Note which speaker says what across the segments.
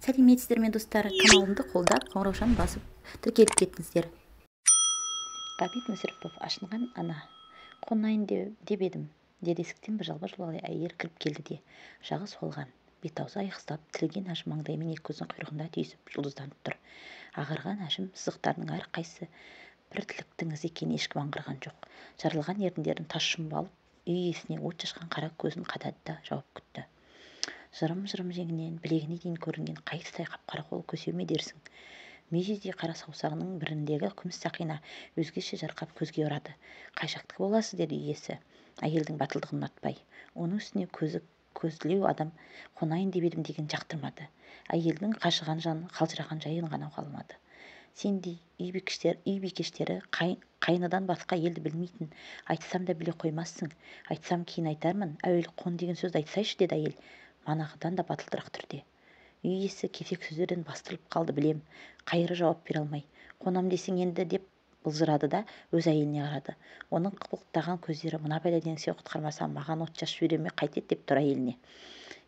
Speaker 1: Сәлеметсіздер ме, достар! Каналымды қолдап, қоңыраушаны басып, тіркеліп кетіңіздер. Ғабит Мүсірепов. Ашынған ана. Қонайын деп едім, деді. Есіктен бір жалбыр жуалы әйел кіріп келді де, жағы солған, бет-аузы айқыстап тілген әжім маңдайы мен екі көзінің құйрығында түйісіп жұлдызданып тұр. Ағарған әжім сызықтарының әрқайсысы бір тіліктің ізі екенін ешкім аңғарған жоқ. Жарылған еріндерін тас жұмып алып, үй иесіне от шашқан қара көзін қадады да, жауап күтті. Жырым-жырым жеңінен білегіне дейін көрінген қайыстай қап-қара қол көсеу ме дерсің. Межедей қара саусағының біріндегі күміс сақина өзгеше жарқырап көзге ұрады. «Қай жақтікі боласыз?» – деді үй иесі әйелдің батылдығын ұнатпай. Оның үстіне көзі көзділеу адам қонайын деп едім деген жақтырмады. Әйелдің қажыған жан, қалжыраған жайын ғана ұға алмады. Сендей үй бикештері қайныдан басқа елді білмейтін. Айтсам да біле қоймассың. Айтсам, кейін айтармын, әуелі қон деген сөзді айтсайшы, деді әйел манағыдан да батылдырақ түрде. Үй иесі кесек сөздерден бастырылып қалды, білем, қайыры жауап бере алмай, қонам десең енді, деп былжырады да, өз әйеліне қарады. Оның қыпылықтаған көздері мына бәледен сен құтқармасаң, маған от шашып жібере ме, қайтеді деп тұр әйеліне.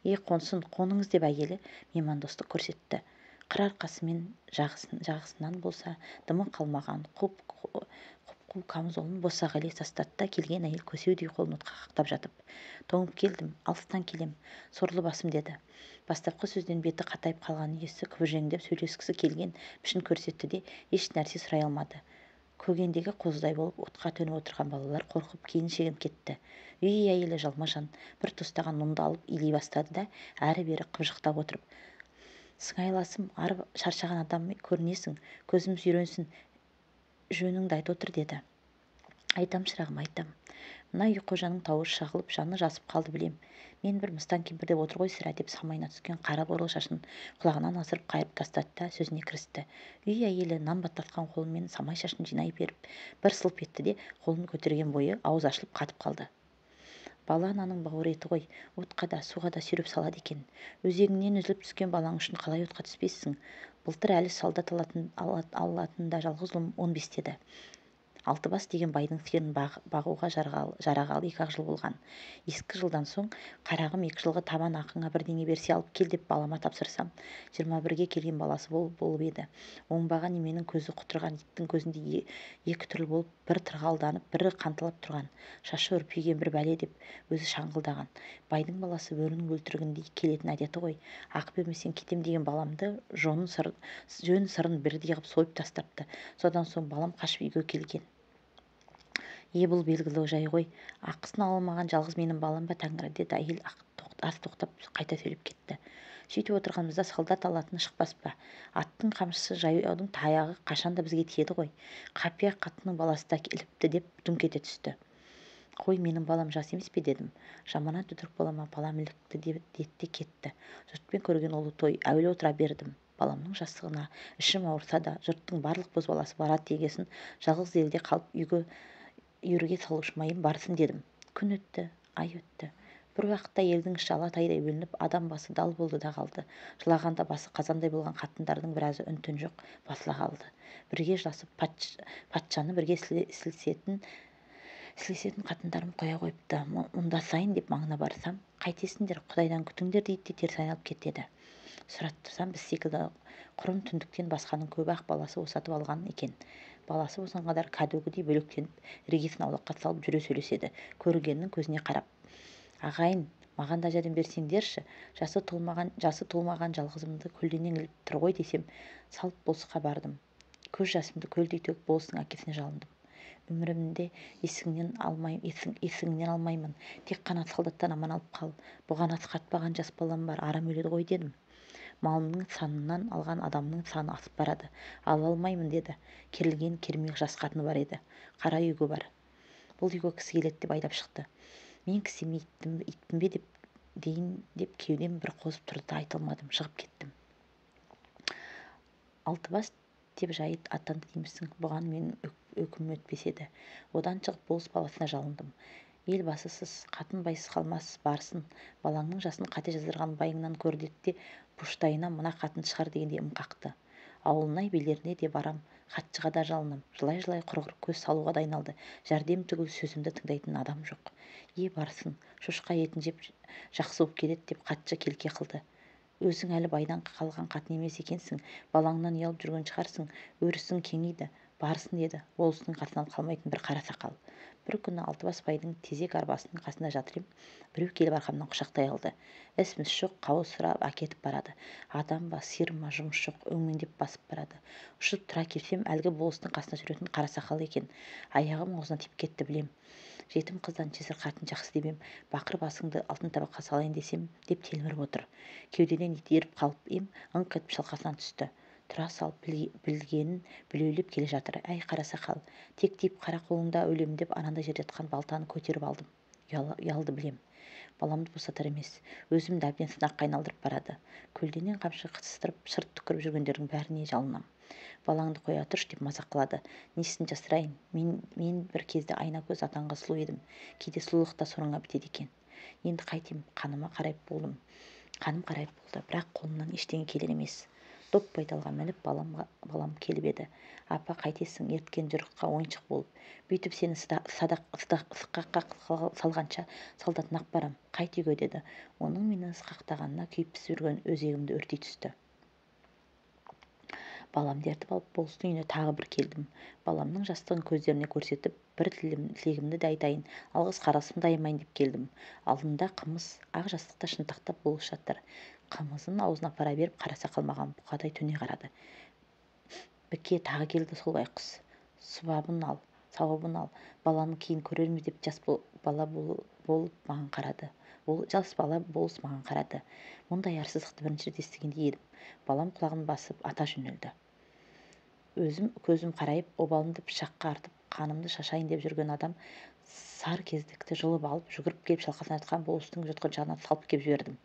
Speaker 1: Е, қонсын, қоныңыз, деп әйелі меймандостық көрсетті. Қыр арқасы мен жағасынан болса дымы қалмаған құп-қу камзолын босаға іле тастады да, келген әйел көсеудей қолын отқа қақтап жатып, «Тоңып келдім, алыстан келем, сорлы басым», – деді. Бастапқы сөзден беті қатайып қалған үй иесі күбіжеңдеп сөйлескісі келген пішін көрсетті де, еш нәрсе сұрай алмады. Көгендегі қозыдай болып отқа төніп отырған балалар қорқып кейін шегініп кетті. Үй әйелі жалма-жан бір тостаған ұнды алып илей бастады да, әрі-бері қыбжықтап отырып, «Сыңайласым, арып шаршаған адам көрінесің, көзіміз үйренсін, жөніңді айт, отыр», – деді. «Айтам, шырағым, айтам. Мына үй қожаның тауы шағылып, жаны жасып қалды, білем. Мен бір мыстан кемпір деп отыр ғой сірә», – деп, самайына түскен қара бурыл шашын құлағынан асырып қайырып тастады да, сөзіне кірісті. Үй әйелі нан баттатқан қолымен самай шашын жинай беріп, бір сылп етті де, қолын көтерген бойы аузы ашылып қатып қалды. Бала ананың бауыр еті ғой, отқа да, суға да сүйреп салады екен. Өзегіңнен үзіліп түскен балаң үшін қалай отқа түспессің? Былтыр әлі солдат алатында жалғыз ұлым 15-те еді. Алтыбас деген байдың сиырын бағуға жарағалы 2-ақ жыл болған. Ескі жылдан соң, қарағым, 2 жылғы табан ақыңа бірдеңе берсе алып кел деп балама тапсырсам, 21-ге келген баласы болып еді. Оңбаған неменің көзі құтырған иттің көзіндей екі түрлі болып, бір тырғалданып, бірі қанталап тұрған. Шашы үрпиген бір бәле деп өзі шаңқылдаған. Байдың баласы бөрінің бөлтірігіндей келетін әдеті ғой. Ақы бермесең, кетем деген баламды жон жөн сырын бірдей қып сойып тастапты. Содан соң балам қашып үйге келген. Е, бұл белгілі жай ғой. Ақысын ала алмаған жалғыз менің балам ба, тәңірі, деді әйел аз тоқтап, қайта сөйлеп кетті. Сөйтіп отырғанымызда солдат алатыны шықпас па? Аттың қамшысы, жаяудың таяғы қашанда бізге тиеді ғой. Қапия қатынның баласы да келіпті, деп дүңк ете түсті. Қой, менің балам жас емес пе дедім. Жаманат өтірік бола ма, балам ілікті деді де кетті. Жұртпен көрген ұлы той. Әуелі отыра бердім. Баламның жастығына ішім ауырса да, жұрттың барлық бозбаласы барады дегесін, жалғыз елде қалып, үйге үйірге салушы ма ем, барсын дедім. Күн өтті, ай өтті. Бір уақытта елдің іші ала тайдай бөлініп, адам басы дал болды да қалды. Жылағанда басы қазандай болған қатындардың біразы үн-түн жоқ басыла қалды. Бірге жыласып, патшаны бірге сілесетін қатындарым қоя қойыпты. Мұңдасайын деп маңына барсам, «Қайтесіңдер, құдайдан күтіңдер», – дейді де, теріс айналып кетеді. Сұраттырсам, біз секілді құрым түндіктен басқаның көбі-ақ баласы босатып алған екен. Баласы босанғандар кәдугідей бөлектеніп, іргесін аулаққа салып жүре сөйлеседі көрінгеннің көзіне қарап. «Ағайын, маған да жәрдем берсеңдерші, жасы толмаған жалғызымды көлденең іліп тұр ғой», – десем, салып болысқа бардым. Көз жасымды көлдей төгіп, болыстың әкесіне жалындым. «Өмірімде есігіңнен алмаймын, тек қана солдаттан аман алып қал. Бұған ас қатпаған жас балам бар, арам өледі ғой», – дедім. «Малымның санынан алған адамның саны асып барады, ала алмаймын», – деді. Керілген кермек жас қатыны бар еді. «Қара үйге бар, бұл үйге кісі келеді», – деп айдап шықты. Мен кісі ме, итпін бе деп дейін деп кеудем бір қозып тұрды да, айта алмадым, шығып кеттім. Алтыбас деп жайы аттанды деймісің? Бұған менің өкімім өтпес еді. Одан шығып, болыс баласына жалындым. «Ел басысыз, қатын байсыз қалмас, барсын. Балаңның жасын қате жаздырған байыңнан көр», – деді де, пұштайына мына қатын шығар дегендей ым қақты. Ауылнай билеріне де барам, хатшыға да жалынам. Жылай-жылай құрғыр көз салуға да айналды. Жәрдем түгіл, сөзімді тыңдайтын адам жоқ. «Е, барсын, шошқа етін жеп жақсы болып кетеді», – деп хатшы келке қылды. Өзің әлі байдан қалған қатын емес екенсің, балаңнан ұялып жүрген шығарсың, өрісің кеңиді, барсын деді болыстың қасынан қалмайтын бір қара сақал. Бір күні Алтыбас байдың тезек арбасының қасында жатыр ем, біреу келіп арқамнан құшақтай алды. Іс-міс жоқ, қауыз сұрап әкетіп барады. Адам ба, сиыр ма, жұмыс жоқ, өңмеңдеп басып барады. Ұшып тұра келсем, әлгі болыстың қасында жүретін қара сақал екен. Аяғым аузына тиіп кетті білем. Жетім қыздан жесір қатын жақсы деп ем, бақыр басыңды алтын табаққа салайын десем деп телміріп отыр. Кеудеден итеріп қалып ем, ыңқ етіп шалқасынан түсті. Тұра салып білгенін білеулеп келе жатыр. Әй, қара сақал, тек тиіп қара қолыңда өлем деп анандай жерде жатқан балтаны көтеріп алдым. Ұялды білем. Баламды босатар емес, өзімді әбден сынаққа айналдырып барады. Көлденең қамшы қыстырып, шырт түкіріп жүргендердің бәріне жалынам. Балаңды қоя тұршы деп мазақ қылады. Несін жасырайын, мен бір кезде айна көз атанға сұлу едім. Кейде сұлулық та сорыңа бітеді екен. Енді қайтем, қаным қарайып болды, бірақ қолымнан ештеңе келер емес. Доп байталға мініп балам келіп еді. Апа, қайтесің, ерткен жұрыққа ойыншық болып. Бүйтіп сені сықаққа салғанша солдатына ақ барам. Қайт үйге деді. Оның мені сықақтағанына күйіп пісіп жүрген өзегімді өртей түсті. Баламды ертіп алып болыстың үйіне тағы бір келдім. Баламның жастығын көздеріне көрсетіп, бір тілегімді де айтайын, алғыс қарасымды да аямайын деп келдім. Алдында қымыз, ақ жастықта шынтақтап болыс жатыр. Қымызын аузына апара беріп, қара сақал маған бұқадай төне қарады. Біке, тағы келді сол байқұс. Сыбабын ал, сауабын ал, баланы кейін көрерміз деп жас бала болып маған қарады. Ол жас бала болыс маған қарады. Мұндай арсыздықты бірінші рет естігендей едім. Балам құлағын басып ата жөнелді. Өзім көзім қарайып, обалымды пышаққа артып, қанымды шашайын деп жүрген адам сар кездікті жұлып алып, жүгіріп келіп шалқасынан жатқан болыстың жұтқыншағына салып кеп жібердім.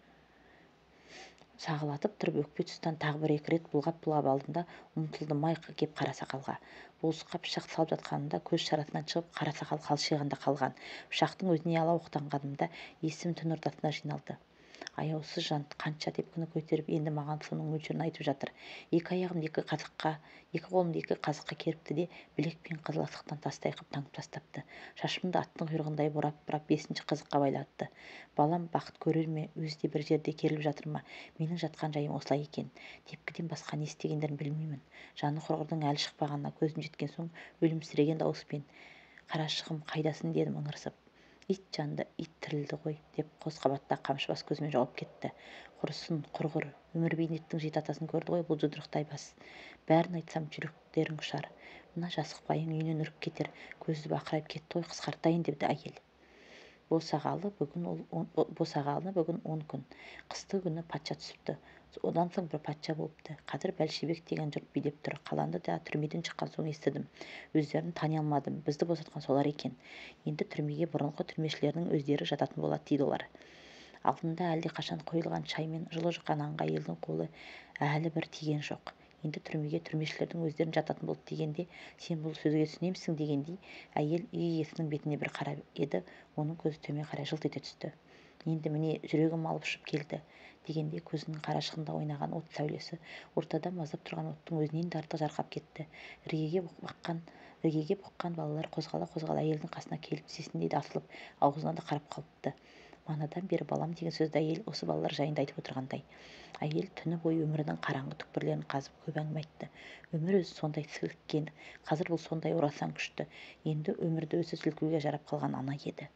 Speaker 1: Сағалатып тұрып өкпе тұстан тағы бір-екі рет бұлғап-бұлғап алдым да ұмтылдым ай кеп қара сақалға. Болысқа пышақ салып жатқанымда көз шарасынан шығып қара сақал қалшиғанда қалған. Пышақтың өзіне ала оқтанғанымда есім түн ортасына жиналды. Аяусыз жан қанша тепкіні көтеріп, енді маған соның мөлшерін айтып жатыр. Екі аяғымды екі қазыққа, екі қолымды екі қазыққа керіпті де, білекпен қызыл асықтан тастай қып таңып тастапты. Шашымды аттың құйрығындай бұрап-бұрап бесінші қызыққа байлатты. Балам бақыт көрер ме, өзі де бір жерде керіліп жатыр ма? Менің жатқан жайым осылай екен. Тепкіден басқа не істегендерін білмеймін. Жаны құрғырдың әлі шықпағанына көзім жеткен соң өлімсіреген дауыспен қарашығым қайдасың дедім ыңырсып. Ит жанды, ит тірілді ғой, деп қос қабатта қамшы бас көзімен жауап кетті. Құрысын, құрғыр, өмір бейнеттің жеті атасын көрді ғой бұл жұдырықтай бас. Бәрін айтсам жүректерің ұшар. Мына жасықбайың үйінен үріп кетер, көзі бақырайып кетті ғой, қысқартайын деді әйел. Босағалы бүгін 10 күн. Қысты күні патша түсіпті. Одан соң бір патша болыпты. Қазір бәлшебек деген жұрт билеп тұр. Қаланды да түрмеден шыққан соң естідім. Өздерін тани алмадым. Бізді босатқан солар екен. Енді түрмеге бұрынғы түрмешілердің өздері жататын болады дейді олар. Алдында әлде қашан қойылған шай мен жылы жұқа нанға елдің қолы әлі бір тиген жоқ. Енді түрмеге түрмешілердің өздерін жататын болды дегенде, сен бұл сөзге түсінемісің дегендей, әйел үй иесінің бетіне бір қарап еді, оның көзі төмен қарай жылт ете түсті. Енді міне жүрегім алып ұшып келді дегенде көзінің қарашығында ойнаған от сәулесі ортада маздап тұрған оттың өзінен де артық жарқап кетті. Іргеге бұққан балалар қозғала-қозғала әйелдің қасына келіп тізесіндей де асылып, аузына да қарап қалыпты. Манадан бері балам деген сөзді әйел осы балалар жайында айтып отырғандай. Әйел түні бойы өмірінің қараңғы түкпірлерін қазып көп әңгіме айтты. Өмір өзі сондай сіліккен, қазір бұл сондай орасан күшті. Енді өмірді өзі сілкуге жарап қалған ана еді.